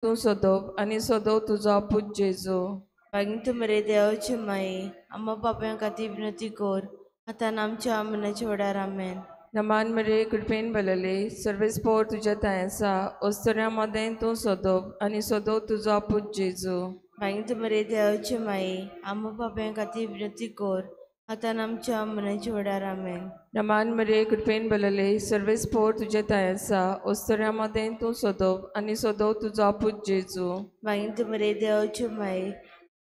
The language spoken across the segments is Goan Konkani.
तूं सदोव आनी सदोव तुजो पूत जेजू. भागिंत मरे देवाची माई, आम्हा पापयां खातीर विनंती कर, आतां आमच्या मरणाच्या वेळार. आमेन. नमान मरे कृपेन भरलेले, सर्वेस्पोर तुज्या थांय आसा, अस्तुऱ्यां मदें तूं सदोव आनी सदोव तुजो पूत जेजू. भागिंत मरे देवाची माई, आम्हा पापयां खातीर विनंती कर, आतां आमच्या मरणाच्या वेळार. आमेन. नमान मरे कृपेन भरलेले, सर्वेस्पोर तुज्या थांय आसा, अस्तुऱ्यां मदें तूं सदोव आनी सदोव तुजो पूत जेजू. भागिंत मरे देवाची माई,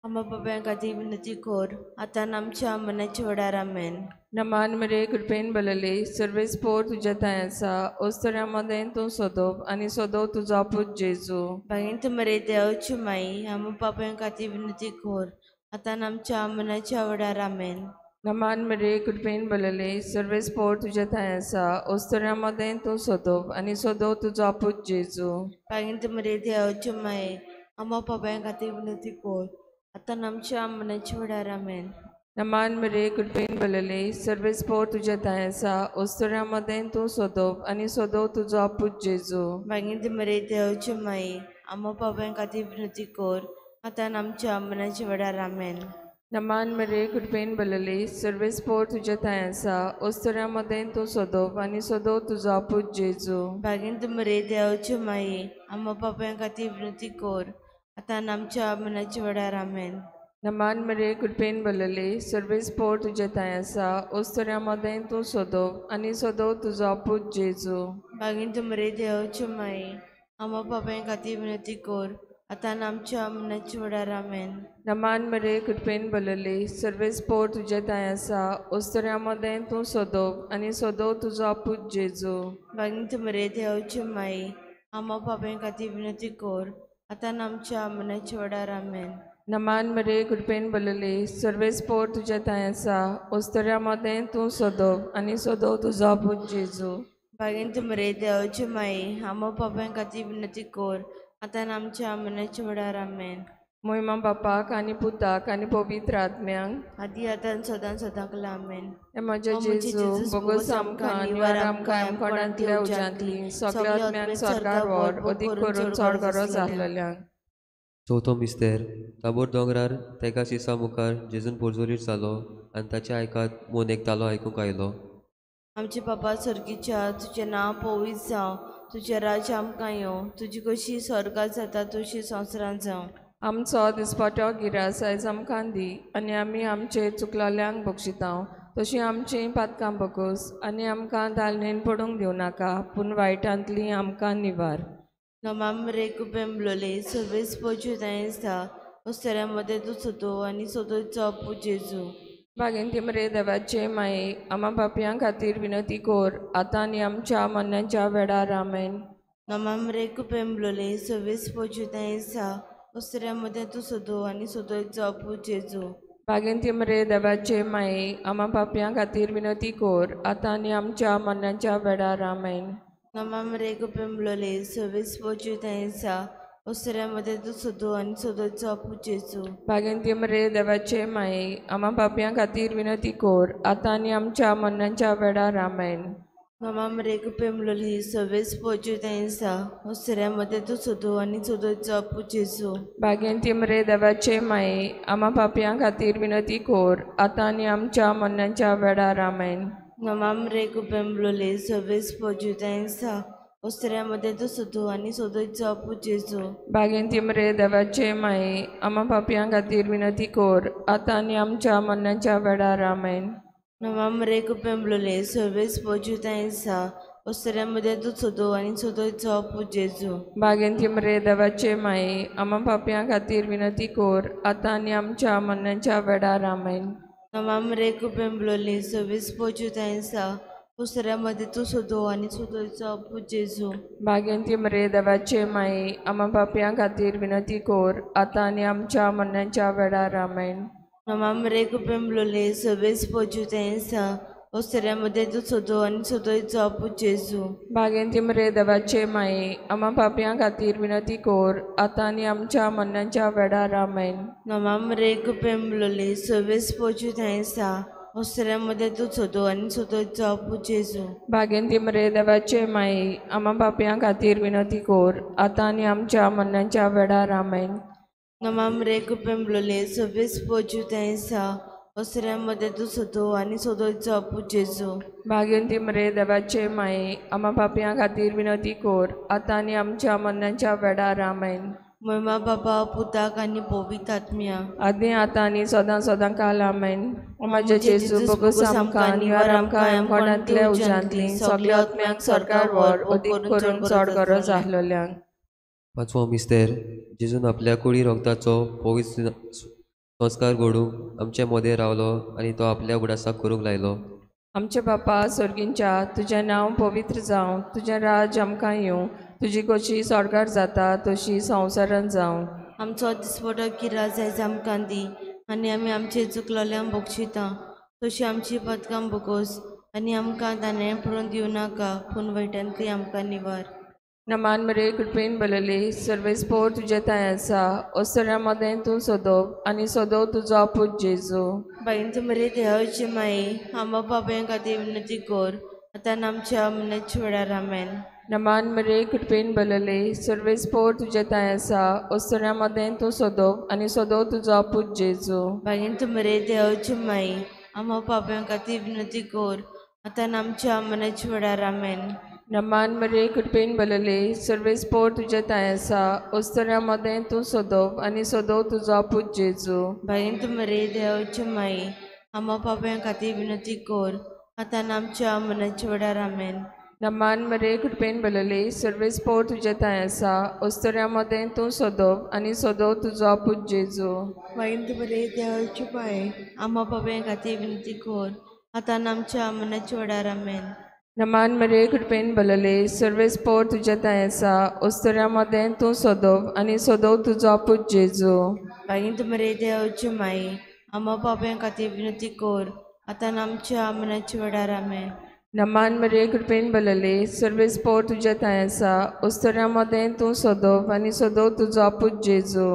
आम्हा पापयां खातीर विनंती कर, आतां आमच्या मरणाच्या वेळार. आमेन. नमान मरे कृपेन भरलेले, सर्वेस्पोर तुज्या थांय आसा, अस्तुऱ्यां मदें तूं सदोव आनी सदोव तुजो पूत जेजू. भागिंत मरे देवाची माई, आम्हा पापयां खातीर विनंती कर, आतां आमच्या मरणाच्या वेळार. आमेन. नमान मरे कृपेन भरलेले, सर्वेस्पोर तुज्या थांय आसा, अस्तुऱ्यां मदें तूं सदोव आनी सदोव तुजो पूत जेजू. भागिंत मरे देवाची माई, आम्हा पापयां खातीर विनंती कर, आतां आमच्या मरणाच्या वेळार. आमेन. नमान मरे कृपेन भरलेले, सर्वेस्पोर तुज्या थांय आसा, अस्तुऱ्यां मदें तूं सदोव आनी सदोव तुजो पूत जेजू. भागिंत मरे देवाची माई, आम्हा पापयां खातीर विनंती कर, आतां आमच्या मरणाच्या वेळार. आमेन. नमान मरे कृपेन भरलेले, सर्वेस्पोर तुज्या थांय आसा, अस्तुऱ्यां मदें तूं सदोव आनी सदोव तुजो पूत जेजू. भागिंत मरे देवाची माई, आम्हा पापयां खातीर विनंती कर, आतां आमच्या मरणाच्या वेळार. आमेन. नमान मरे कृपेन भरलेले, सर्वेस्पोर तुज्या थांय आसा, अस्तुऱ्यां मदें तूं सदोव आनी सदोव तुजो पूत जेजू. भागिंत मरे देवाची माई, आम्हा पापयां खातीर विनंती कर, आतां आमच्या मरणाच्या वेळार. आमेन. नमान मरे कृपेन भरलेले, सर्वेस्पोर तुज्या थांय आसा, अस्तुऱ्यां मदें तूं सदोव आनी सदोव तुजो पूत जेजू. भागिंत मरे देवाची माई, आम्हा पापयां खातीर विनंती कर, आतां आमच्या मरणाच्या वेळार. आमेन. नमान मरे कृपेन भरलेले, सर्वेस्पोर तुज्या थांय आसा, अस्तुऱ्यां मदें तूं सदोव आनी सदोव तुजो पूत जेजू. भागिंत मरे देवाची माई, आम्हा पापयां खातीर विनंती कर, आतां आमच्या मरणाच्या वेळार. आमेन. मोहिमा बापाक आनी पुताक आनी पवित्र आत्म्यांक, आदी आतां सदां सदांक. आमेन. हे म्हजे जेजू, बोगोस आमकां निवार आमकां कोणांतल्या उज्यांतली सगळ्या आत्म्यांक स्वर्गार व्हर, अदीक करून चड गरज आसलेल्यांक. चवथो मिस्तेर. ताबोर दोंगरार तेका सिसा मुखार जेजून पोरजोलीर जालो आनी ताच्या आयकात मोन एक तालो आयकूंक आयलो. आमचे बापा स्वर्गीच्या, तुजें नांव पवित्र जावं, तुजें राज्य आमकां येवं, तुजी कशी स्वर्गात जाता तशी संवसारांत जावं. आमचो दिसपटो गिरास आयज आमकां दी आनी आमी आमचे चुकलोल्यांक बक्षितांव तशी आमची पातकां बगोस आनी आमकां दालनेन पडूंक दिवं नाका, पूण वायटांतली आमकां निवार. नमाम रे कुपेंबलोले, सर्वेस पोचुताय आसता, अस्तुऱ्यां मदें तूं सदो आनी सदोचो पूत जेजू. भागेंती मरे देवाचे माये, आमा पापयां खातीर विनंती कर, आतां आनी आमच्या मरणाच्या वेळार. आमेन. नमाम रे कुपेंबलोले, सर्वेस पोचुताय आसता, अस्तुऱ्यां मदें तूं सदो आनी सदोचो पूत जेजू. भागेंती मरे देवाचे माये, आमा पापयां खातीर विनंती कर, आतां आनी आमच्या मरणाच्या वेळार. आमेन. नमाम रे कुपेंबलोले, सर्वेस पोचुताय आसता, अस्तुऱ्यां मदें तूं सदो आनी सदोचो पूत जेजू. भागेंती मरे देवाचे माये, आमा पापयां खातीर विनंती कर, आतां आनी आमच्या मरणाच्या वेळार. आमेन. नमाम रे कुपेंबलोले, सर्वेस पोचुताय आसता, अस्तुऱ्यां मदें तूं सदो आनी सदोचो पूत जेजू. भागेंती मरे देवाचे माये, आमा पापयां खातीर विनंती कर, आतां आनी आमच्या मरणाच्या वेळार. आमेन. नमाम रे कुपेंबलोले, सर्वेस पोचुताय आसता, अस्तुऱ्यां मदें तूं सदो आनी सदोचो पूत जेजू. भागेंती मरे देवाचे माये, आमा पापयां खातीर विनंती कर, आतां आनी आमच्या मरणाच्या वेळार. आमेन. नमाम रे कुपेंबलोले, सर्वेस पोचुताय आसता, अस्तुऱ्यां मदें तूं सदो आनी सदोचो पूत जेजू. भागेंती मरे देवाचे माये, आमा पापयां खातीर विनंती कर, आतां आनी आमच्या मरणाच्या वेळार. आमेन. नमाम रे कुपेंबलोले, सर्वेस पोचुताय आसता, अस्तुऱ्यां मदें तूं सदो आनी सदोचो पूत जेजू. भागेंती मरे देवाचे माये, आमा पापयां खातीर विनंती कर, आतां आनी आमच्या मरणाच्या वेळार. आमेन. नमाम रे कुपेंबलोले, सर्वेस पोचुताय आसता, अस्तुऱ्यां मदें तूं सदो आनी सदोचो पूत जेजू. भागेंती मरे देवाचे माये, आमा पापयां खातीर विनंती कर, आतां आनी आमच्या मरणाच्या वेळार. आमेन. नमाम रे कुपेंबलोले, सर्वेस पोचुताय आसता, वस्त्र्या मदें तूं सोदो आनी सोदोचो पूत जेजू. भागेंती मरे देवाचे माई, आमा पापयां खातीर विनंती कोर, आतां आनी आमच्या मरणाच्या वेळार. आमेन. नमाम रे कृपेन भरलेले, सर्वेस पोजू आसा, वस्त्र्या मदें तूं सोदो आनी सोदोचो पूत जेजू. भागेंती मरे देवाचे माई, आमा पापयां खातीर विनंती कोर, आतां आनी आमच्या मरणाच्या वेळार. आमेन. महिमा बाबा पुताक आनी पवित्र आत्म्या, आदीं आतां आनी सदां सदां काल. आमेन. ओ म्हजे जेजू, बोगस आमकां निवार आमकां कोणांतल्या उज्यांतली सगल्या आत्म्यांक सरकार व्हर, अदीक करून चड गरज आसलेल्यांक. पांचवो मिस्तेर, जेजून आपल्या कुडी रगताचो पवित्र संस्कार घडूंक आमचे मदें रावलो आनी तो आपल्या उगडासाक करूंक लायलो. आमचे बापा सर्गींच्या, तुजें नांव पवित्र जावं, तुजें राज्य आमकां येवं, तुजी कशी स्वर्गार जाता तशी संवसारांत जावं. आमचो दिसवडो किरास आयज आमकां दी आनी आमी आमचे चुकलोल्यांक बक्षिता तशी आमची पदकां बोगोस आनी आमकां ताणें पडून दिवं नाका, पूण वायटांतली आमकां निवार. नमान मरे कृपेन भरलेली, सर्वेस्पोर तुजे थंय आसा, असऱ्या मदें तूं सोदोव आनी सोदोव तुजो पूत जेजू. बायंत मरे देवाची माई, आमच्या पापयां खातीर विनंती कर, आतां आमच्या मरणाच्या वेळार. आमेन. नमान मरे कृपेन भरलेली, सर्वेस्पोर तुजे थंय आसा, असऱ्या मदें तूं सोदोव आनी सोदोव तुजो पूत जेजू. बायंत मरे देवाची माई, आमच्या पापयां खातीर विनंती कर, आतां आमच्या मरणाच्या वेळार. आमेन. नमान मरे कृपेन भरलेली, सर्वेस्पोर तुजे थंय आसा, असऱ्या मदें तूं सोदोव आनी सोदोव तुजो पूत जेजू. बायंत मरे देवाची माई, आमच्या पापयां खातीर विनंती कर, आतां आमच्या मरणाच्या वेळार. आमेन. नमान मरे कृपेन भरलेली, सर्वेस्पोर तुजे थंय आसा, असऱ्या मदें तूं सोदोव आनी सोदोव तुजो पूत जेजू. बायंत मरे देवाची माई, आमच्या पापयां खातीर विनंती कर, आतां आमच्या मरणाच्या वेळार. आमेन. नमान मरे कृपेन भरलेली, सर्वेस्पोर तुजे थंय आसा, असऱ्या मदें तूं सोदोव आनी सोदोव तुजो पूत जेजू. बायंत मरे देवाची माई, आमच्या पापयां खातीर विनंती कर, आतां आमच्या मरणाच्या वेळार. आमेन. नमान मरे कृपेन भरलेली, सर्वेस्पोर तुजे थंय आसा, असऱ्या मदें तूं सोदोव आनी सोदोव तुजो पूत जेजू.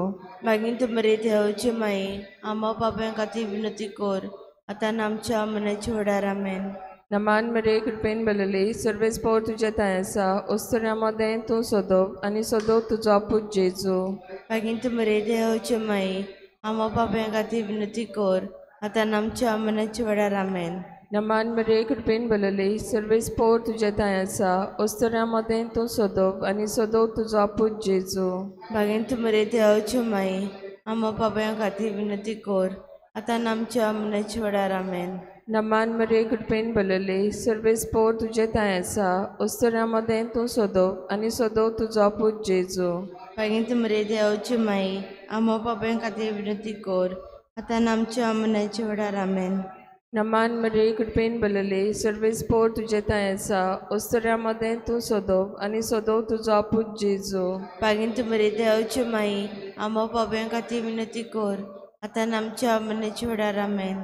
बायंत मरे देवाची माई, आमच्या पापयां खातीर विनंती कर, आतां आमच्या मरणाच्या वेळार. आमेन. नमान मरे कृपेन भरलेली, सर्वेस्पोर तुजे थंय आसा, असऱ्या मदें तूं सोदोव आनी सोदोव तुजो पूत जेजू. बायंत मरे देवाची माई, आमच्या पापयां खातीर विनंती कर, आतां आमच्या मरणाच्या वेळार. आमेन. नमान मरे कृपेन भरलेली, सर्वेस्पोर तुजे थंय आसा, असऱ्या मदें तूं सोदोव आनी सोदोव तुजो पूत जेजू. बायंत मरे देवाची माई, आमच्या पापयां खातीर विनंती कर, आतां आमच्या मरणाच्या वेळार. आमेन. नमान मरे कृपेन भरलेली, सर्वेस्पोर तुजे थंय आसा, असऱ्या मदें तूं सोदोव आनी सोदोव तुजो पूत जेजू. बायंत मरे देवाची माई, आमच्या पापयां खातीर विनंती कर, आतां आमच्या मरणाच्या वेळार. आमेन. नमान मरे कृपेन भरलेली, सर्वेस्पोर तुजे थंय आसा, असऱ्या मदें तूं सोदोव आनी सोदोव तुजो पूत जेजू. बायंत मरे देवाची माई, आमच्या पापयां खातीर विनंती कर, आतां आमच्या मरणाच्या वेळार. आमेन.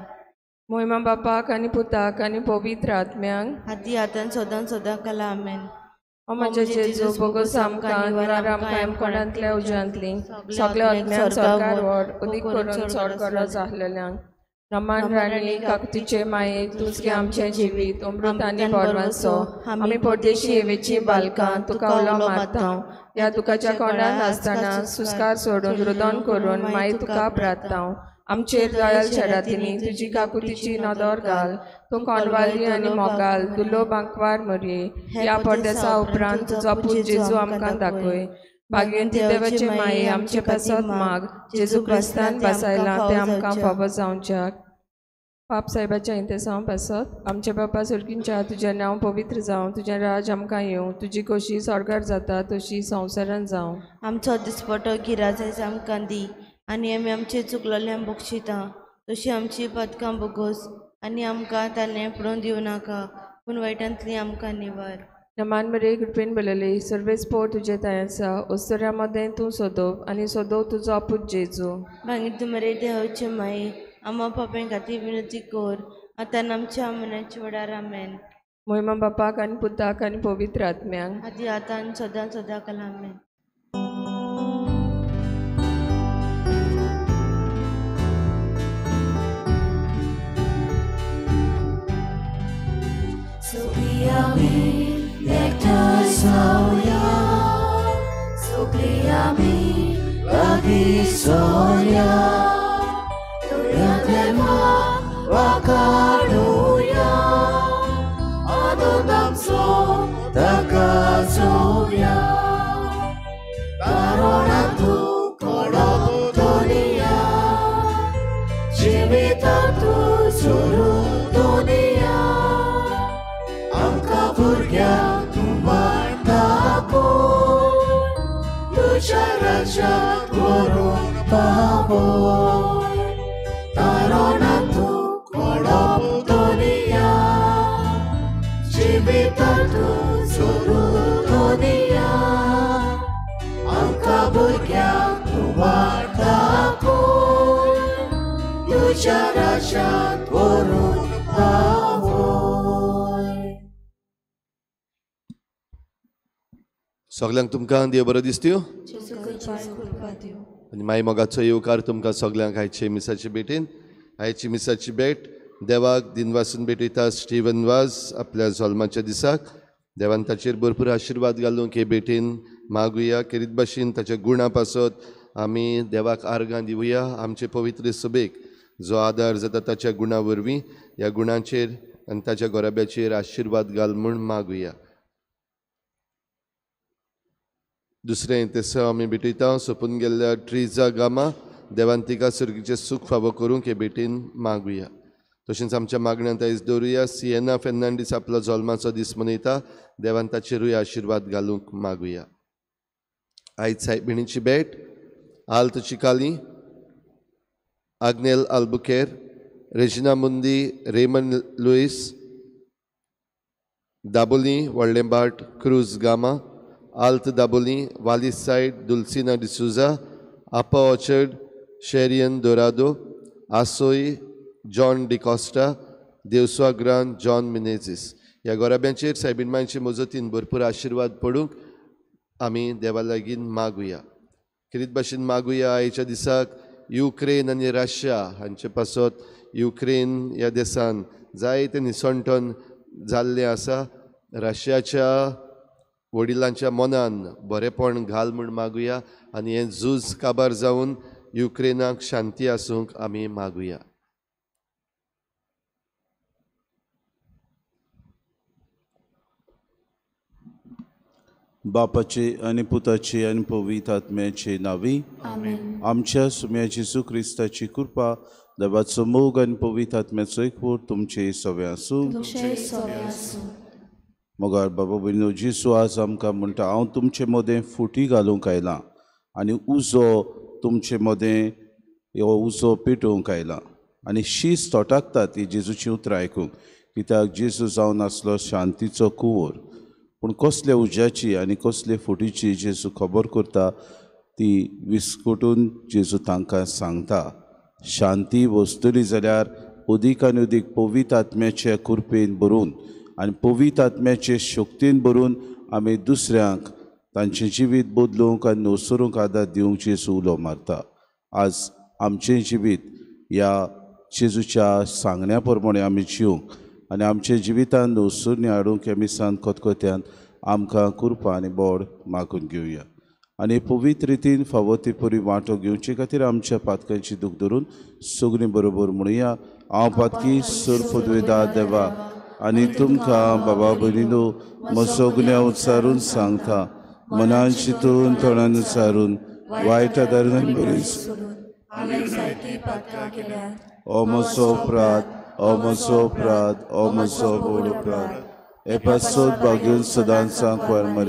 मोहिमा बापाक आनी पुताक आनी पवित्र आत्म्यांक, आदी आतां सदां सदां काला. आमेन. ओ म्हजे जेजू, बोगस आमकां निवार आमकां कोणांतल्या उज्यांतली सगल्या आत्म्यांक सरकार व्हर, अदीक करून चड गरज आसलेल्यांक. नमान राणी काकतीचे माये, तुजगे आमचें जिवीत अमृत आनी बरवांचो, आमी परदेशी येवेची बालकां तुका उलो मारता. ह्या दुखाच्या कोणांत आसतना सुस्कार सोडून रुदन करून माई तुका प्रार्थता. आमचेर दयाल शरातींनी तुजी काकुतीची नदर घाल, तूं कोणवाली आनी मोगाल दुलो बांकवार मरये. ह्या परदेसा उपरांत तुजो पूत जेजू आमकां दाखय. भाग्यवंती देवाचे माये, आमचे पासत माग, जेजू क्रिस्तान बसायला तें आमकां फावो जावच्याक. पाप साहेबाच्या इंतेसांव पासत आमचे बापा सर्गींच्या, तुजें नांव पवित्र जावं, तुजें राज आमकां येवं, तुजी कशी स्वर्गार जाता तशी संवसारांत जावं. आमचो दिसपटो गिराज आमकां दी आनी आमी आमचे चुकलोल्यांक बक्षिता तशी आमची पदकां बोगोस आनी आमकां ताणें पडून दिवं नाका, पूण वायटांतली आमकां निवार. नमान मरे कृपेन भरलेली, सर्वेस्पोर तुजे थंय आसा, असऱ्या मदें तूं सोदोव आनी सोदोव तुजो पूत जेजू. बायंत मरे देवाची माई, आमच्या पापयां खातीर विनंती कर, आतां आमच्या मरणाच्या वेळार. आमेन. मोहिमा बापाक आनी पुताक आनी पवित्र आत्म्यांक, आदी आतां आनी सदां सदां काला. आमेन. आमी एकठांय जावया, सगळीं आमी लागीं सरया, दोळ्यांतले मावा काडुया, आनंद आमचो ताका जोवया, तारणांत तूं कडप दवरिया, जिवितांत तूं जोडून दवरिया, आमकां भुरग्यांक तूं वाट दाखय, तुज्या राज्यांत व्हरून पावय, तारणांत तूं कडप दवरिया, जिवितांत तूं जोडून दवरिया, आमकां भुरग्यांक तूं वाट दाखय, तुज्या राज्यांत व्हरून पावय. सगल्यांक तुमकां देव बरो दिसत्यो आनी माई मोगाचो येवकार तुमकां सगल्यांक आयचे मिसाचे भेटीन. आयची मिसाची भेट देवाक दिनवासून भेटयता स्टीवन वाज आपल्या जल्माच्या दिसाक. देवान ताचेर भरपूर आशिर्वाद घालूंक हे भेटीन मागुया. खेरीत भाशेन ताच्या गुणा पासत आमी देवाक आर्गां दिवया. आमचे पवित्र सभेक जो आदार जाता ताच्या गुणा वरवीं ह्या गुणांचेर आनी ताच्या गोराब्याचेर आशिर्वाद घाल म्हूण मागुया. दुसरें तेसांव आमी भेटयता सोंपून गेल्ल्या ट्रिजा गामा. देवान तिका सर्गीचें सूख फावो करूंक हे भेटीन मागुया. तशेंच आमच्या मागण्यांत आयज दवरुया सिएना फेर्नांडीस आपलो जल्माचो दीस मनयता. देवान ताचेरूय आशिर्वाद घालूंक मागुया. आयज सायबिणीची भेट Alt Chicali, Agnel Albuquerque, Regina Mundi, Raymond Luis, Dabolim Vadlembhat, Cruz Gama, Alt Dabolim, Valis side, Dulcina D'Souza, Appa Orchard, Sherian Dorado, Asoi, John D'Costa, Devswa Grant, John Menezes. ह्या गोराब्यांचेर सायबीण मांयचे मजतीन भरपूर आशिर्वाद पडूंक आमी देवा लागीं मागुया. खेरीत भाशेन मागुया आयच्या दिसाक युक्रेन आनी रशिया हांचे पासत. युक्रेन ह्या देसान जायते निसणटन जाल्लें आसा. रशियाच्या वडिलांच्या मनान बरेपण घाल म्हूण मागुया आनी हें झूज काबार जावन युक्रेनाक शांती आसूंक आमी मागुया. बापाचे आनी पुताचे आनी पवित्र आत्म्याचे नांवी आमच्या सुम्या जेजू क्रिस्ताची कृपा, देवाचो मोग आनी पवित्र आत्म्याचो एकवट तुमचे सगळे आसूं. मगर बाबा भयणीनो, जेजू आज आमकां म्हणटा, हांव तुमचे मदें फुटी घालूंक आयलां आनी उजो तुमचे मदें हो उजो पेटोवंक आयला. आनी शीस तोटाकता ती जेजूची उतरां आयकूंक, कित्याक जेजू जावन आसलो शांतीचो कुंवर. पूण कसल्या उज्याची आनी कसले फुटीची जेजू खबर करता ती विस्कटून जेजू तांकां सांगता. शांती वसतली जाल्यार अदीक आनी अदीक पवित्र आत्म्याचे कृपेन भरून आनी पवित्र आत्म्याचे शक्तीन भरून आमी दुसऱ्यांक तांचें जिवीत बदलूंक आनी नसरूंक आदार दिवंक जेजू उलो मारता. आज आमचें जिवीत ह्या जेजूच्या सांगण्या प्रमाणे आमी जिवंक आनी आमच्या जिवितान नसुरणी हाडूंक ह्या मिसान खतखत्यान आमकां कृपा आनी बोड मागून घेवया. आनी पवित्र रितीन फावो ती परी वांटो घेवचे खातीर आमच्या पातकांची दूख धरून सगळीं बरोबर म्हणुया. हांव पातकी सुरपुदवेदा देवा आनी तुमकां बाबा भयणीनो म्हजो गुन्यांव उच्चारून सांगता, मनान चिंतून तोंडान उच्चारून वायट आदारान बरी ओ म्हजो अपराध, ओ म्हजो अपराध, ओ म्हजो व्हड अपराध. हे पासत भाग्यून सदांच कुंवार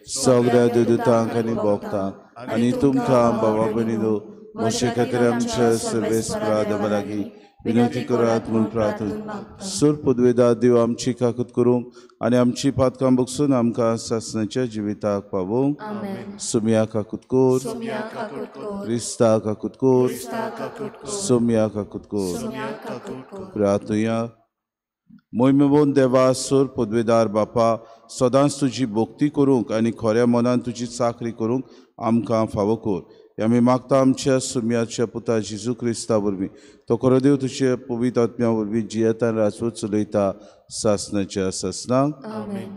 सगळ्या दुदुतांक आनी भोगतांक आनी तुमकां बाबा भयणीनो म्हजे खातीर आमच्या सर्वेस्परा देवा लागीं विनंती करात म्हूण प्रार्थना. सुर पदवेदा देव आमची काकूत करूंक आनी आमची पातकां बगसून आमकां सासणाच्या जिविताक पावोवंक. सुमिया काकूत कोर, क्रिस्ता काकूत कोर, सुमिया काकूत कोर. प्रार्थुया. मोहिमेबोन देवा सुर पदवेदार बापा, सदांच तुजी भक्ती करूंक आनी खऱ्या मनान तुजी चाकरी करूंक आमकां फावो कर. आमी मागता आमच्या सुम्याच्या पुता जेजू क्रिस्ता वरवीं तो खरो देव तुजे पवित्र आत्म्या वरवीं जियेता राजवट चलयता सासनाच्या सासनाक. आमेन.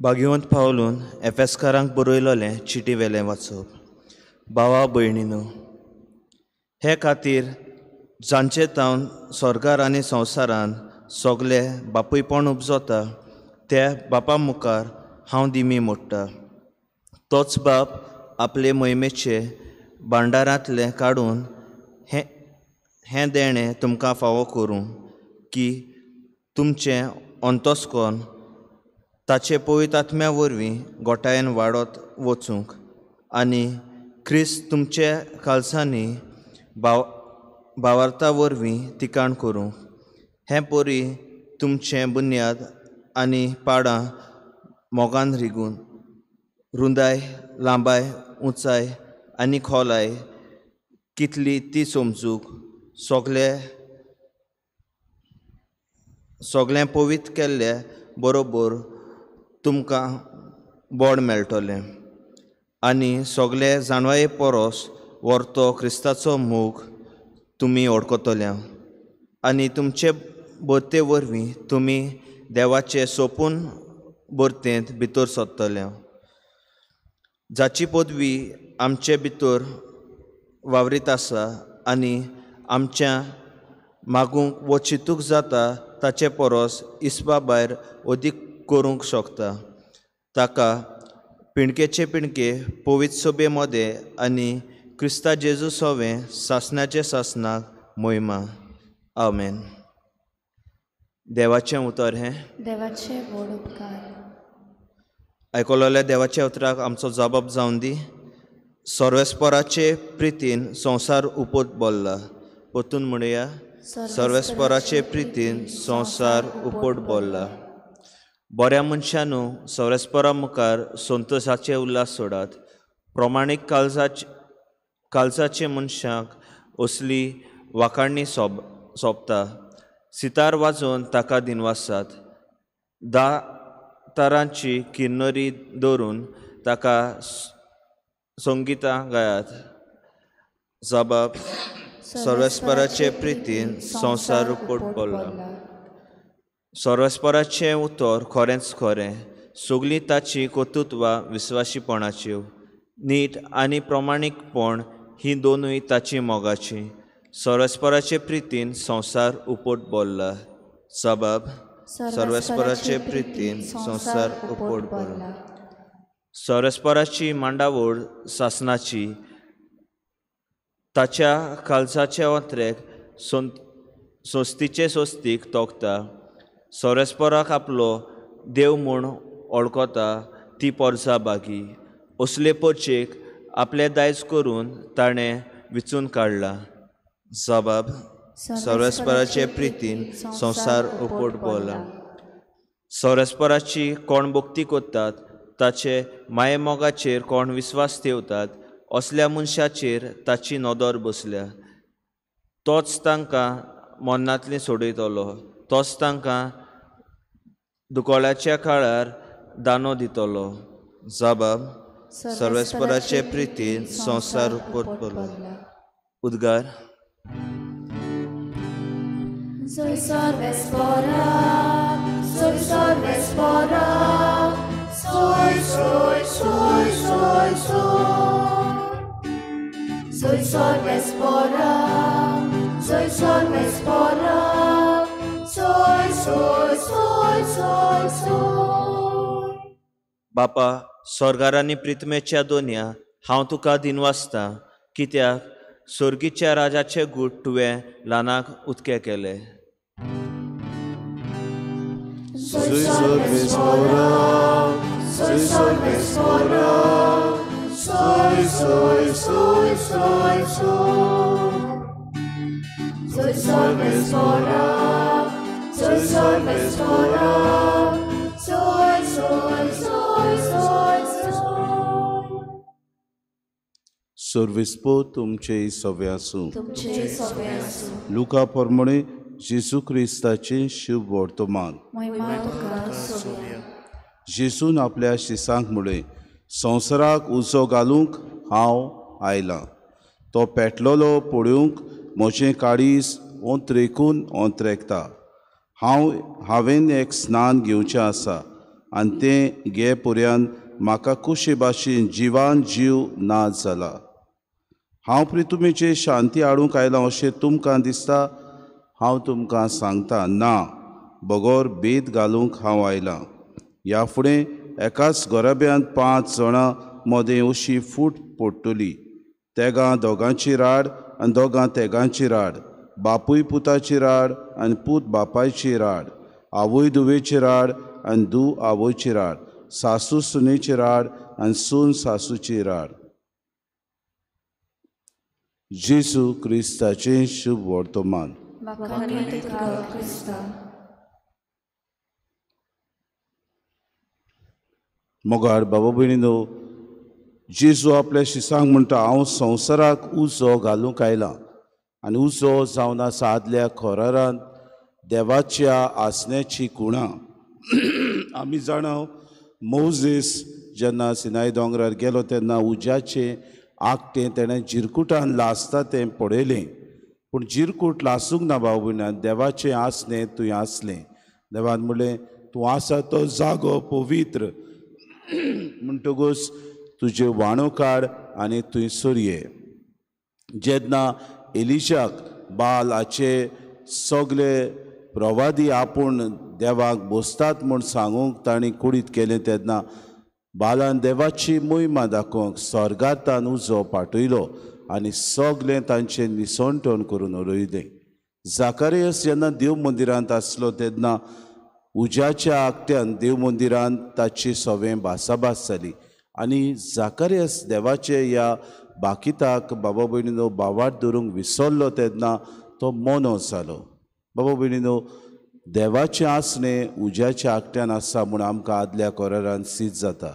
भाग्यवंत पावलून एफेस्कारांक बरयलोलें चिटी वेलें वाचप. भावा भयणीनो, हे खातीर जांचे तावन स्वर्गार आनी संवसारान सगळे बापूयपण उपजता त्या बापा मुखार हांव दिमी मोडटा. तोच बाप आपले मोहिमेचे भांडारांतलें काडून हें हें देणें तुमकां फावो करूं की तुमचें अंतस्कोन ताचे पवित्र आत्म्या वरवीं गोठायेन वाडत वचूंक आनी क्रिस्त तुमचे खालसांनी भावार्था वरवीं तिकाण करूंक. हें परी तुमचें बुन्याद आनी पाडां मोगान रिगून रुंदाय, लांबाय, उंचाय आनी खोलाय कितली ती समजूंक सगळे सगळें पवित्र केल्ले बरोबर तुमकां बोड मेळटलें आनी सगळे जाणवाये परस व्हरतो क्रिस्ताचो मोग तुमी वळखतले आनी तुमचे भरते वरवीं तुमी देवाचे सोपून भरतेंत भितर सरतले, जाची पदवी आमचे भितर वावरीत आसा आनी आमच्या मागूंक वो चिंतूंक जाता ताचे परस इसपा भायर अदीक करूंक शकता. ताका पिणकेचे पिणके पवित्र सभे मदें आनी क्रिस्ता जेजू सोवें सासणाचे सासणाक मोहिमा. आमेन. देवाचें उतर हें देवाचें व्हड उपकार. आयकलोल्या देवाच्या उतराक आमचो जबाब जावन दी. सर्वेस्पराचे प्रितीन संवसार उपत बोल्ला. परतून म्हणया, सर्वेस्पराचे प्रितीन संवसार उपट बोल्ला. बऱ्या मनशानू सर्वेस्परा मुखार संतोशाचे उल्हास सोडात. प्रमाणीक काळजाचे मनशाक असली वाखाणणी सोंपता. सितार वाजोवन ताका दिनवासात. 10 तारांची किन्नरी दवरून ताका संगितां गायात. जबाब सर्वेस्पराचे प्रितीन संवसार उपट बोल्ला. सर्वेस्पराचें उतर खरेंच खरें, सगळीं ताची कर्तृत्वां विस्वाशीपणाच्यो. नीट आनी प्रमाणीकपण ही दोनूय ताची मोगाची. सर्वेस्पराचे प्रितीन संवसार उपट बोल्ला. जबाब सर्वेस्पराचे प्रितीन संवसार उपट बोल्ला. सर्वेस्पराची मांडावळ सासणाची, ताच्या काळजाच्या वत्रेक सोस्तीचे सोस्तीक तोखता. सर्वेस्पराक आपलो देव म्हूण वळखता ती पोरसा बागी. असले पोरचेक आपलें दायज करून ताणें विचून काडलां. जबाब सर्वेस्पराचे प्रितीन संवसार उपट बोल्ला. सर्वेस्पराची कोण भक्ती करतात, ताचे मायेमोगाचेर कोण विस्वास ठेवतात, असल्या मनशाचेर ताची नदर बसल्या. तोच तांकां मरणांतली सोडयतलो, तोच तांकां दुकळाच्या काळार दानो दितलो. जबाब सर्वेस्पराचे प्रितीन संवसार उपट बोल्ला. उद्गार. Soy सर्वेस्परा, soy सर्वेस्परा, soy, soy, soy, soy, soy. Soy सर्वेस्परा, soy सर्वेस्परा, soy, soy, soy, soy, soy. बापा स्वर्गार आनी प्रितमेच्या दोनया, हांव तुका दिनवासता कित्याक स्वर्गीच्या राजाचे गूट तुवें ल्हानाक उदके केले. Soy सर्वेस्परा, soy सर्वेस्परा, soy, soy, soy, soy, soy. Soy सर्वेस्परा, soy सर्वेस्परा, soy, soy, soy, soy, सर्वेस्पोर तुमचे सवे आसूं. लुका प्रमाणे जेजू क्रिस्ताचें शुभ वर्तमान. जेजून आपल्या शिसांक म्हळें, संवसाराक उजो घालूंक हांव आयलां, तो पेटलोलो पळोवंक म्हजें काळीज ओंत्रेकून ओंत्रेकता. हांवें एक स्नान घेवचें आसा आनी तें घे पर्यंत म्हाका कुशे भाशेन जिवान जीव ना जाला. हांव प्रितुमेचेर शांती हाडूंक आयलां अशें तुमकां दिसता? हांव तुमकां सांगता, ना, बगर भेद घालूंक हांव आयलां. ह्या फुडें एकाच घराब्यांत 5 जाणां मदें अशी फूट पडटली, तेगां दोगांची राड आनी दोगां तेगांची राड, बापूय पुताची राड आनी पूत बापायची राड, आवय धुवेची राड आनी धूव आवयची राड, सासू सुनेची राड आनी सून सासूची राड. जेजू क्रिस्ताचें शुभ वर्तमान. मोगाळ बाबा भयणीनो, जेजू आपल्या शिसांक म्हणटा, हांव संवसाराक उजो घालूंक आयलां आनी उजो जावन आसा आदल्या खोरारांत देवाच्या आसण्याची कुणां. आमी जाणा, मोझीस जेन्ना सिनाय दोंगरार गेलो तेन्ना उज्याचें आगटें तेणें जिरकुटान लासता तें पळयलें, पूण जिरकूट लासूंक ना भाव भयणा, देवाचें आसणें तुवें आसलें. देवान म्हणलें, तूं आसा तो जागो पवित्र, म्हणटकूच तुजे वाणो काड आनी थंयसर ये. जेन्ना एलिशाक बाल हाचे सगळे प्रवादी आपूण देवाक बसतात म्हूण सांगूंक तांणी कुडीत केलें तेन्ना बालान देवाची मोहिमा दाखोवंक स्वर्गांतान उजो पाठयलो आनी सगळें तांचें निसणटण करून उडयलें. जाकारियस जेन्ना देव मंदिरांत आसलो तेन्ना उज्याच्या आगट्यान देव मंदिरांत ताची सवें भासाभास जाली आनी जाकारियस देवाचे ह्या बाकिताक बाबा भयणीनो बावाट धरूंक विसरलो तेन्ना तो मोनो जालो. बाबा भयणीनो, देवाचें आसणें उज्याच्या आगट्यान आसा म्हूण आमकां आदल्या कोरारान सीद जाता.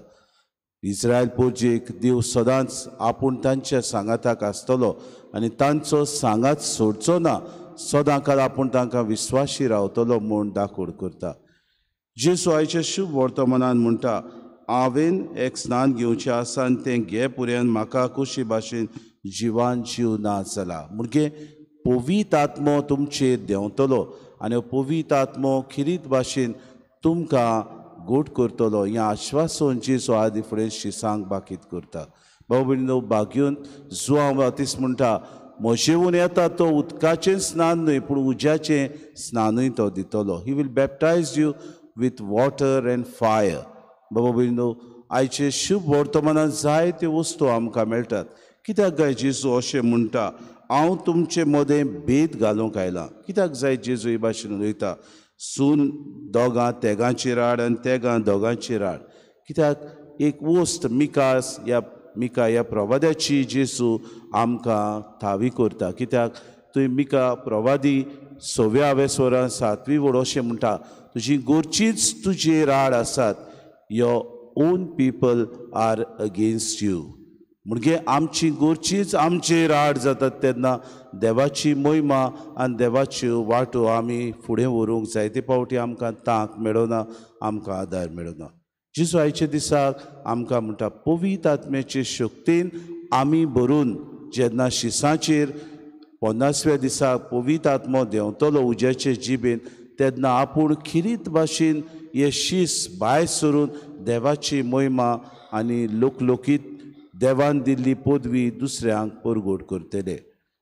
इस्रायल पोरजेक देव सदांच आपूण तांच्या सांगाताक आसतलो आनी तांचो सांगात सोडचो ना, सदां काल आपूण तांकां विस्वाशी रावतलो म्हूण दाखोड करता. जेजू आयच्या शुभ वर्तमानान म्हणटा, हांवें एक स्नान घेवचें आसा आनी तें घे पर्यंत म्हाका कशी भाशेन जिवान जीव ना जाला. म्हणजे पवित्र आत्मो तुमचेर देंवतलो आनी पवित्र आत्मो खिरीत भाशेन तुमकां गोड करतलो. हें आश्वासन जेजू आदी फुडें शिसांक बाकीत करता. बाबा भयणीनो, बागयोन जुआंव बाप्तीस्त म्हणटा, म्हजेवून येता तो उदकाचें स्नान न्हय पूण उज्याचें स्नानूय तो दितलो. He will baptize you with water and fire. बाबा भयणीनो, आयचे शुभ वर्तमानांत जायत्यो वस्तू आमकां मेळटात. कित्याक काय जेजू अशें म्हणटा, हांव तुमचे मदें भेद घालूंक आयलां? कित्याक जाय जेजू हे भाशेन उलयता, सून दोगां तेगांची राड आनी तेगां दोगांची राड? कित्याक एक वस्त मिका ह्या प्रवाद्याची जेजू आमकां थावी करता. कित्याक तुवें मिका प्रवादी 6व्या वेसवरान 7वी वड अशें म्हणटा, तुजी गोरचीच तुजी राड आसात, your own people are against you. म्हणजे आमची गोरचीच आमचे राड जातात तेन्ना देवाची मोहिमा आनी देवाच्यो वाटो आमी फुडें व्हरूंक जायते फावटी आमकां तांक मेळना, आमकां आदार मेळना. जेजू आयच्या दिसाक आमकां म्हणटा, पवित्र आत्म्याचे शक्तीन आमी भरून जेन्ना शिसाचेर 50व्या दिसाक पवित्र आत्मो देंवतलो उज्याचे जिबेन तेन्ना आपूण खिरीत भाशेन हे शीस भायर सरून देवाची मोहिमा आनी लोकलोकीत देवान दिल्ली पदवी दुसऱ्यांक परगट करतले.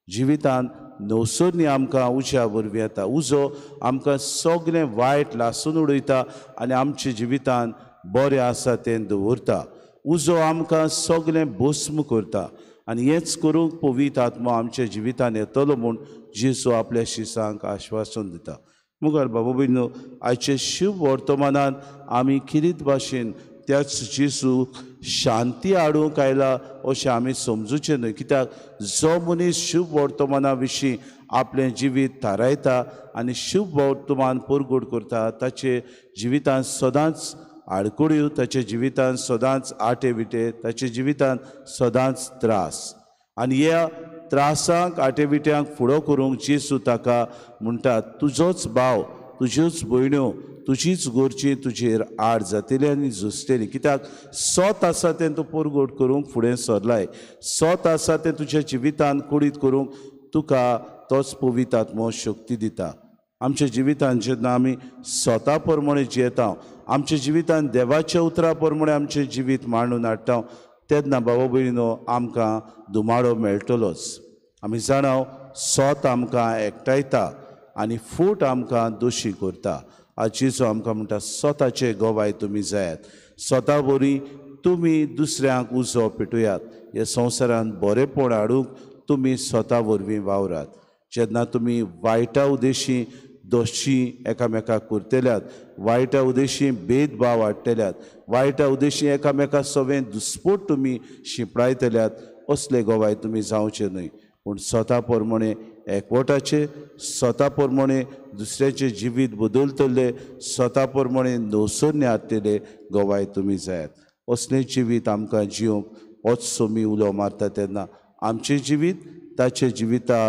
जिवितांत नवसरणी आमकां उज्या वरवीं येता. उजो आमकां सगळें वायट लासून उडयता आनी आमच्या जिवितांत बरें आसा तें दवरता. उजो आमकां सगळें भस्म करता आनी हेंच करूंक पवित्र आत्मो आमच्या जिवितांत येतलो म्हूण जेजू आपल्या शिसांक आश्वासन दिता. मुखार बाबा भयणीनो, आयचे शुभ वर्तमानांत आमी खिरीत भाशेन त्याच जेजू शांती हाडूंक आयला अशें आमी समजूचें न्हय. कित्याक जो मनीस शुभ वर्तमाना विशीं आपलें जिवीत थारायता आनी शुभ वर्तमान परगट करता ताचे जिवितांत सदांच आडकुड्यो, ताच्या जिवितांत सदांच आटे विटे, ताच्या जिवितांत सदांच त्रास. आनी ह्या त्रासांक आटेविट्यांक फुडो करूंक जेजू ताका म्हणटा, तुजोच भाव, तुज्योच भयण्यो, तुजीच गोरची तुजेर आड जातली आनी झुजतली. कित्याक सत आसा तें तूं परगट करूंक फुडें सरलाय, सत आसा तें तुज्या जिवितान कुडीत करूंक तुका तोच पवित्र आत्मो शक्ती दिता. आमच्या जिवितान जेन्ना आमी स्वता प्रमाणे जियेता, आमच्या जिवितान देवाच्या उतरा प्रमाणे आमचें जिवीत मांडून हाडटा तेन्ना बाबा भयणीनो आमकां धुमाडो मेळटलोच. आमी जाणा सत आमकां एकठांयता आनी फूट आमकां दोशी करता. आज जेजू आमकां म्हणटा, स्वताचे गवाय तुमी जायात, स्वता वरी तुमी दुसऱ्यांक उजो पेटयात, ह्या संवसारांत बरेंपण हाडूंक तुमी स्वता वरवीं वावरात. जेन्ना तुमी वायटा उद्देशी दोशी एकामेकाक करतल्यात, वायटा उद्देशी भेदभाव हाडटल्यात, वायटा उद्देशी एकामेका सवें दुस्पोट तुमी शिंपडायतल्यात, असले गवाय तुमी जावचे न्हय. पूण स्वता प्रमाणे एकवटाचे, स्वता प्रमाणे दुसऱ्याचें जिवीत बदलतले, स्वता प्रमाणे नवसरणे हाडटले गवाय तुमी जायात. असलें जिवीत आमकां जिवंक होच सोमी उलो मारता तेन्ना आमचें जिवीत ताचे जिविता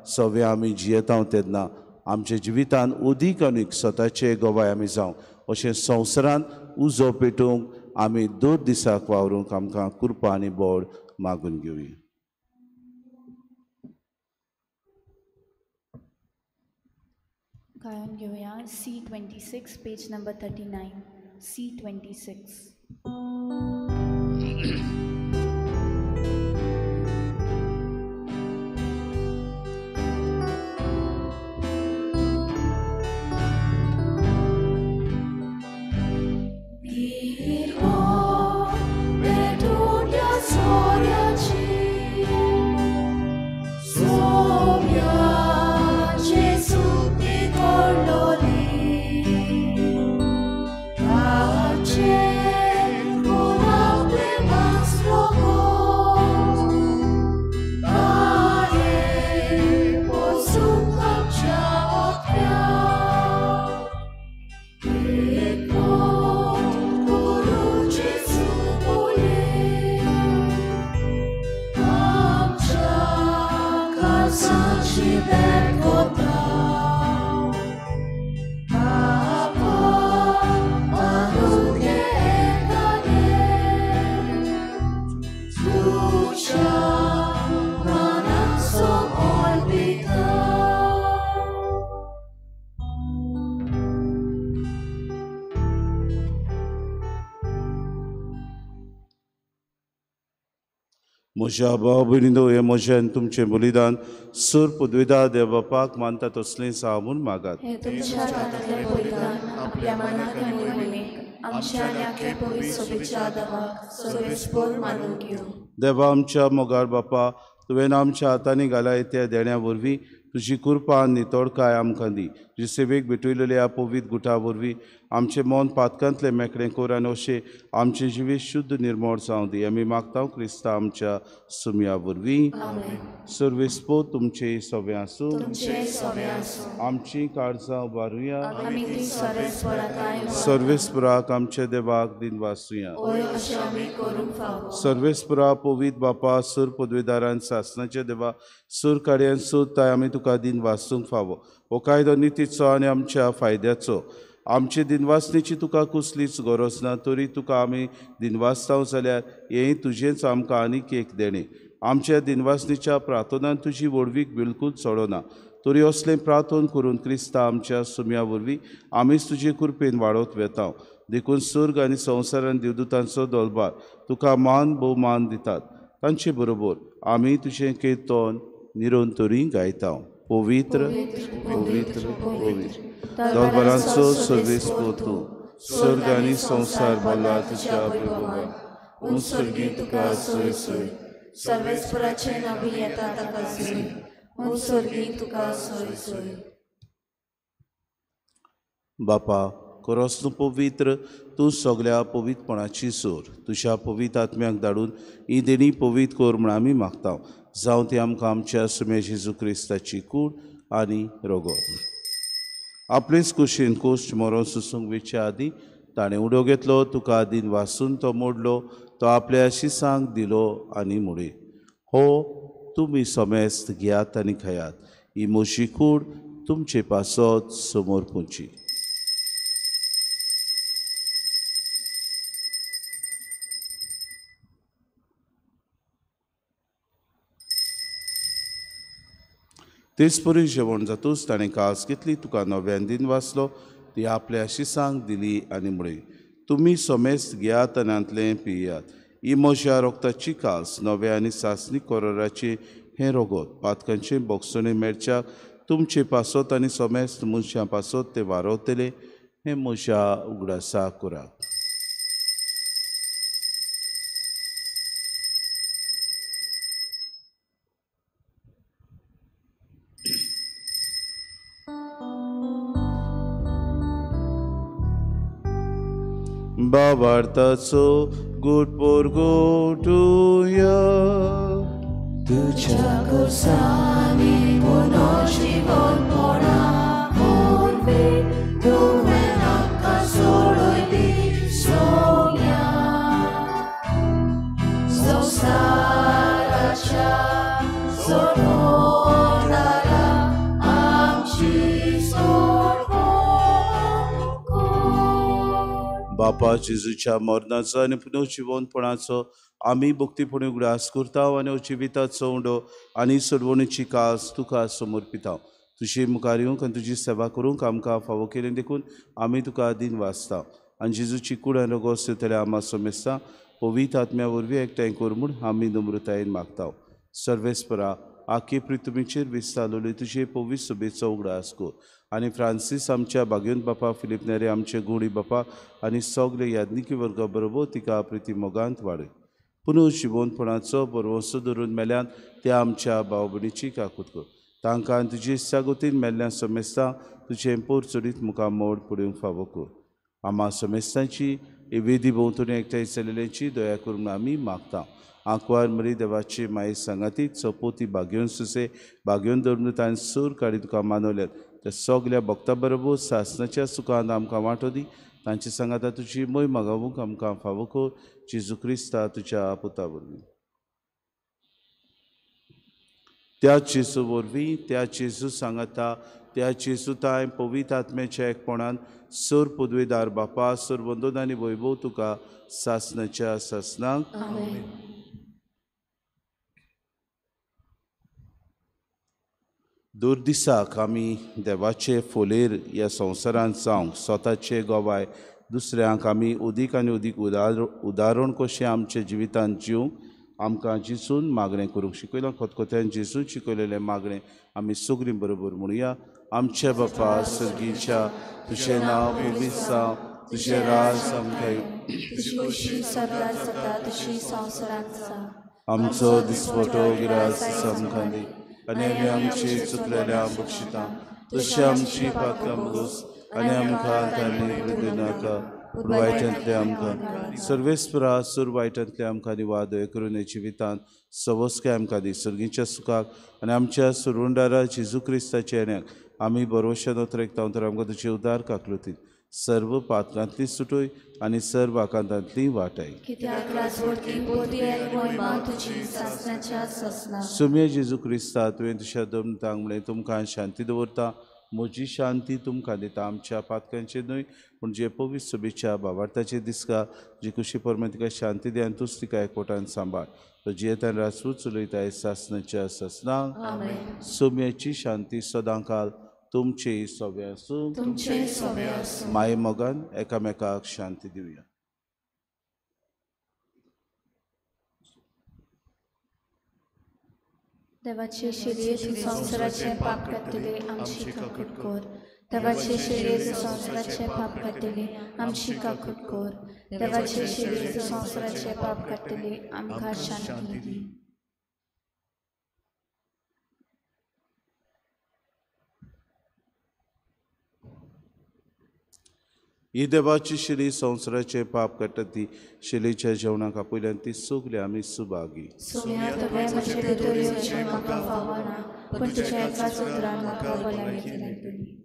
सवे आमी जियेता तेन्ना आमच्या जिवितान अदीक आनीक स्वताचे गवाय आमी जावं अशें संवसारांत उजो पेटोवंक आमी दर दिसाक वावरूंक आमकां कृपा आनी बळ मागून घेवया. गायन घेवया C26 page number 39 C26. म्हज्या भाव भयणीनो, हें म्हजें आनी तुमचें बलिदान सूर पदवीदा देव बापाक मानता तसलें हांव म्हूण मागात. देवा आमच्या मोगाळ बापा, तुवें आमच्या हातांनी घालाय त्या देण्या वरवीं तुजी कृपा आनी नितळकाय आमकां दी. तुजे सेवेक भेटयलेल्या पवित्र गुटा वरवीं आमचें मन पातकांतलें मेकळें कर आनी अशें आमचें जिवीत शुद्ध निर्मळ जावं दी. आमी मागता क्रिस्ता आमच्या सुमया वरवीं. सर्वेस्पो तुमचें सवें आसूं. आमची काळजां उबारुया. सर्वेस्पराक आमच्या देवाक दिनवासुया. सर्वेस्परा पवित्र बापा, सूर पदवीदारान सासनाच्या देवा, सूर कार्यान सोदताय आमी तुका दिनवासूंक फावो. हो कायदो नितीचो आनी आमच्या फायद्याचो. आमचे दिनवासणेची तुका कसलीच गरज ना, तरी तुका आमी दिनवासताव जाल्यार हें तुजेंच आमकां आनीक एक देणें. आमच्या दिनवासणेच्या प्रार्थनान तुजी व्हडवीक बिलकूल चडना, तरी असलें प्रार्थन करून क्रिस्ता आमच्या सुम्या वरवीं आमीच तुजे कृपेन वाडत वेता. देखून स्वर्ग आनी संवसारान देवदूतांचो दोलबार तुका मान भोवमान दितात. तांचे बरोबर आमी तुजें कीर्तन निरंतरी गायता. पवित्र पवित्र पवित्र दरबारांचो सर्वेस्पो तूं, स्वर्ग आनी संवसार भरला तुज्या वैभवान. उंच स्वर्गी तुका सोय सोय, सर्वेस्पराचें नांव येता ताका सोय, उंच स्वर्गी तुका सोय सोय. बापा, खरोच तूं पवित्र, तूं सगल्या पवित्रपणाची सोर. तुज्या पवित्र आत्म्याक धाडून ही देणी पवित्र कर म्हूण आमी मागता. जावं ती आमकां आमच्या सुम्या जेजू क्रिस्ताची कूड आनी रोगो. आपलेच कुशीन कोश्ट मरोन सुसूंक वेच्या आदीं ताणें उडो घेतलो, तुका दिन वासून तो मोडलो, तो आपल्या शिसांक दिलो आनी म्हणलें, हो तुमी समेस्त घेयात आनी खायात. ही म्हजी कूड तुमचे पासत समोर पुची. तेच परी जेवण जातूच ताणें कास घेतली, तुका नव्यान दिन वाचलो, ती आपल्या शिसांक दिली आनी म्हळें, तुमी समेस्त घेयात आनी हांतलें पियात. ही म्हज्या रोगताची कास नव्या आनी सासणी कोराराची हें रोगत पातकांचें बोगसणें मेळच्याक तुमचे पासत आनी समेस्त मनशां पासत तें वारवतलें. हें म्हज्या उगडासा करात. बाबार्थाचो गुड पोरगोटुया तुझ्या गोसानी पुनर्जीवन पडा वरवीं तुवें आमकां सोडयली सोम्या संवसाराच्या सोडवणारा आमची सोडवण कर. बापा जेजूच्या मरणाचो आनी पुनर्जिवनपणाचो आमी भक्तीपणी उगडास करता आनी जिविताचो उंडो आनी सोडवणीची कास तुका समर्पिता. तुजे मुखार येवंक आनी तुजी सेवा करूंक आमकां फावो केली देखून आमी तुका दिन वाचता आनी जेजूची कूड आनी रोगोस दितले आमा समेस्ता पवित्र आत्म्या वरवीं एकठांय कर म्हूण आमी नम्रतायेन मागता. सर्वेस्परा आखे पृथ्वीचेर विस्तारलेली तुजे पवित्र सभेचो उगडास कर आनी फ्रांसीस आमच्या भाग्यवंत बापा, फिलीप नेरे आमचे गुणी बापा आनी सगळे याज्ञिकी वर्गा बरोबर तिका प्रिती मोगांत वाडय. पुनर्जिवनपणाचो भरवंसो धरून मेल्यान त्या आमच्या भाव भयणीची काकूत कर. तांकां तुजी इत्सागतीन मेल्ल्या समेस्तां तुजें पोर चडीत मुखार मोड पडूंक फावो कर. आमा समेस्तांची वेदी भोंवतणी एकठांय चलिल्ल्यांची दया करून आमी मागता. आंकवार मरी देवाची माये सांगाती चपोती भाग्योन सुसे भाग्योन धरून ताणें सूर काडी तुका मानवल्यात त्या सगल्या भक्ता बरोबर सासनाच्या सुखान आमकां वांटो दी. तांचे सांगाता तुजी मोय मागावूंक आमकां फावो कर. जेजू क्रिस्ता तुज्या पुता वरवीं. त्या जेजू वरवीं, त्या जेजू सांगाता, त्या जेजू ताय पवित्र आत्म्याच्या एकपणान सर पदवेदार बापा सर वंदन आनी वैभव तुका सासनाच्या सासनाक. दुर्दिसाक आमी देवाचे फोलेर ह्या संवसारांत जावंक स्वताचे गवाय दुसऱ्यांक आमी अदीक आनी अदीक उदाहरण कशें आमच्या जिवितांत जिवंक आमकां जेजून मागणें करूंक शिकयलां. खतखत्यान जेजून शिकयलेलें मागणें आमी सगळीं बरोबर म्हणुया. आमच्या बापा सर्गीच्या, तुजें नांव पवित्र जावं, तुजें राज आमकां येवं, आमचो दिसवटो गिरास आमकां दी आनी आमी आमची चुकलेल्या बक्षिता तशी आमची पातकां बगोस आनी आमकां तांणी दिनाका पूण वायटांतले आमकां सर्वेस्परा सुर वायटांतले आमकां निवाद करून जिवितांत सवस्काय आमकां दी. सर्गीच्या सुखाक आनी आमच्या सुरुंडारा जेजू क्रिस्ताच्या येण्याक आमी बरोवश्या नोतरेकता तर आमकां तुजे उदार काकलुतीन सर्व पातकांतली सुटोय आनी सर्व आकांतांतली वाटाय. सुम्या जेजू क्रिस्ता तुवें तुज्या दमतांक म्हणलें तुमकां शांती दवरता, म्हजी शांती तुमकां दिता. आमच्या पातकांचेर न्हय पूण जे पवित्र सभेच्या भावार्थाचे दिसका जी कुशी परमे तिका शांती दी आनी तूच तिका एकवटान सांबाळ. तो जियेतान राजपूत चलयताय सासनाच्या सासनाक. सोम्याची शांती सदांकाल तुमचे सोबे आसूं. माये मोगान एकामेकाक शांती दिवया. देवाचे शिरये तूं संवसाराचें पाप काडटले आमची काकूट कर. देवाचे शिरये तूं संवसाराचें पाप काडटले आमची काकूट कर. देवाचे शिरये तूं संवसाराचें पाप काडटले आमकां शांती दी. ही देवाची शिली संवसाराचें पाप काडटा ती शिलीच्या जेवणाक आपयल्यान ती सगळी आमी सुभागी. सोम्या तुवें म्हजे भितर येवचें म्हाका फावना, पूण तुज्या एकाच उतरान म्हाका भलायकी मेळटली.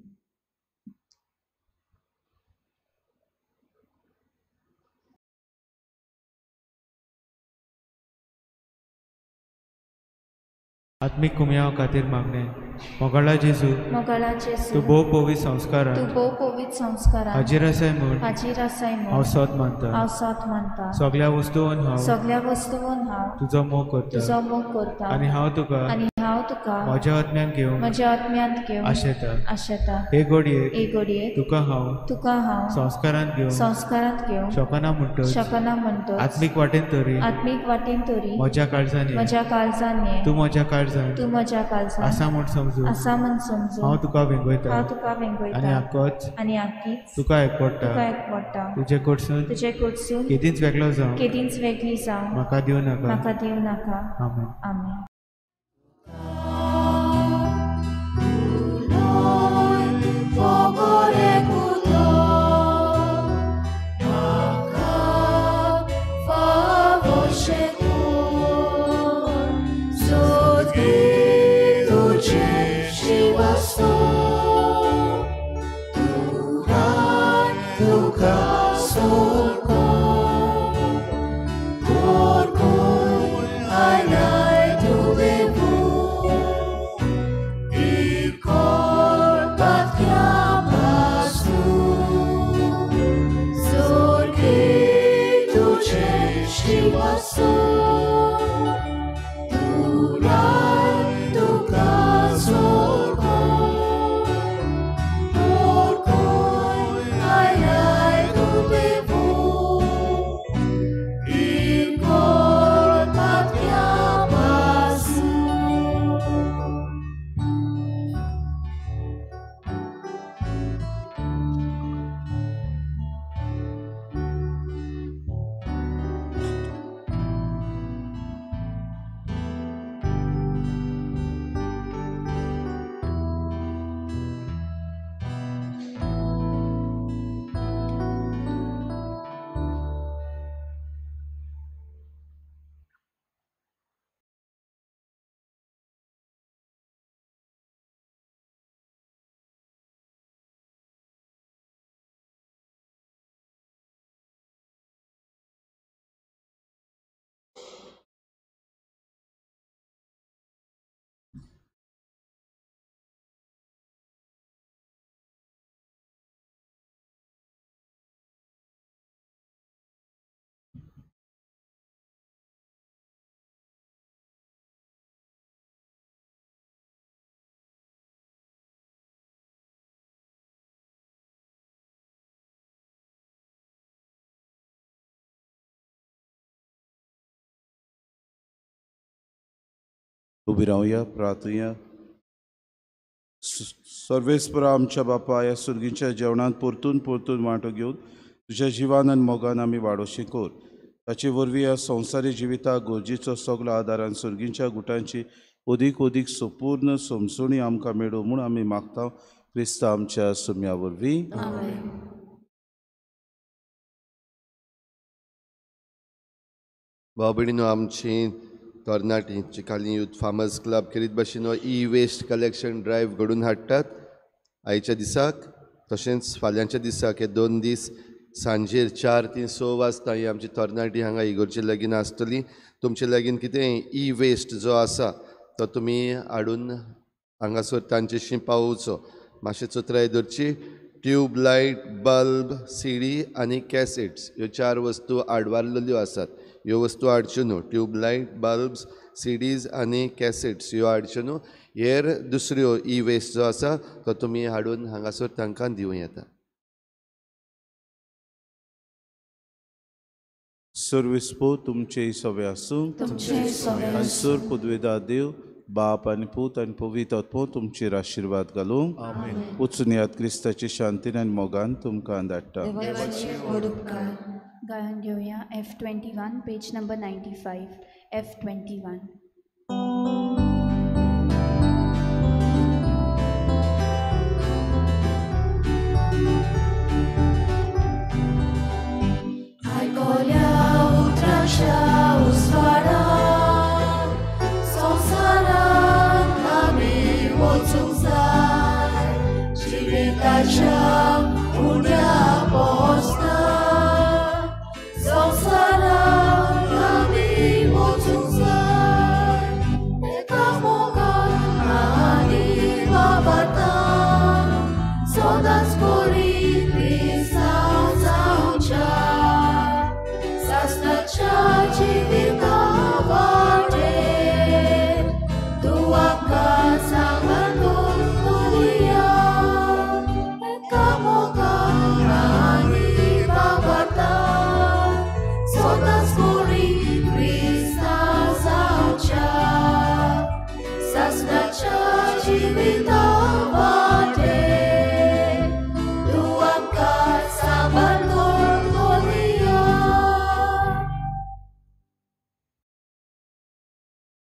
आत्मीक कुमयाव खातीर मागणें. मोगाळा जेजू, मोगाळा जेजू, तूं भोव पवित्र संस्कारान, तूं भोव पवित्र संस्कारान हाजीर आसाय म्हूण, हाजीर आसाय म्हूण हांव सोद मानता, हांव सोद मानता. सगळ्या वस्तून हांव, सगळ्या वस्तून हांव तुजो मोग करता, तुजो मोग करता. आनी हांव तुका, आनी हांव तुका म्हज्या आत्म्यान घेवन, म्हज्या आत्म्यांत घेवन आशेता, आशेता. हे घडयेक, हे घडयेक तुका हांव, तुका हांव संस्कारांत घेवन, संस्कारांत घेवन शकना म्हणटच, शकना म्हणटच आत्मीक वाटेन तरी, आत्मीक वाटेन तरी म्हज्या काळजान, म्हज्या काळजान तूं म्हज्या काळजान, तूं म्हज्या काळजान आसा म्हूण समजून, आसा म्हूण समजून हांव तुका वेंगयता, हांव तुका वेंगयता. आनी आकोच, आनी आकीच तुका एकवडटा, तुका एकवडटा. तुजे कडसून, तुजे कडसून केदींच वेगळो जावं, केदींच वेगळी जावं म्हाका दिवं नाका, म्हाका दिवं नाका. आमेन. आमेन. उबी रावया, प्रार्थुया. सर्वेस्परा आमच्या बापा, ह्या सुर्गीच्या जेवणांत परतून परतून वांटो घेवन तुज्या जिवान आनी मोगान आमी वाडोवशी कर. ताचे वरवीं ह्या संवसारी जिविताक गरजेचो सगलो आदारान सुर्गीच्या गुटांची अदीक अदीक संपूर्ण समजणी आमकां मेळूं म्हूण आमी मागता, क्रिस्ता आमच्या सुम्या वरवीं. भाव भयणीनो, आमची तरणाटी चिकाली यूथ फार्मर्स क्लब खेरीत भाशेन ई वेस्ट कलेक्शन ड्रायव्ह घडून हाडटात आयच्या दिसाक, तशेंच फाल्यांच्या दिसाक. हे 2 दीस सांजेर 4 ते 6 वाजता ही आमची तरणाटी हांगा इगोर्जे लागीं आसतली. तुमचे लागीं कितें ई वेस्ट जो आसा तो तुमी हाडून हांगासर तांचेशी पावोवचो. मातशें चतुराय धरची. ट्यूब लायट, बल्ब, सीडी आनी कॅसेट्स ह्यो 4 वस्तू आडवारलेल्यो आसात. ह्यो वस्तू हाडच्यो न्हू. ट्यूब लायट, बल्ब्स, सीडीज आनी कॅसेट्स ह्यो हाडच्यो न्हू. हेर दुसऱ्यो ई वेस्ट जो आसा तो तुमी हाडून हांगासर तांकां दिवं येता. सर्वेस्पो तुमचे सवे आसूं, आनी सर पुदवेदा देव बाप आनी पूत आनी पवित्र आत्मो तुमचेर आशिर्वाद घालूं. वचून याद क्रिस्ताची शांतीन आनी मोगान तुमकां धाडटा. गायन घेवया F21 page number 95 F21. आयकल्या उतराच्या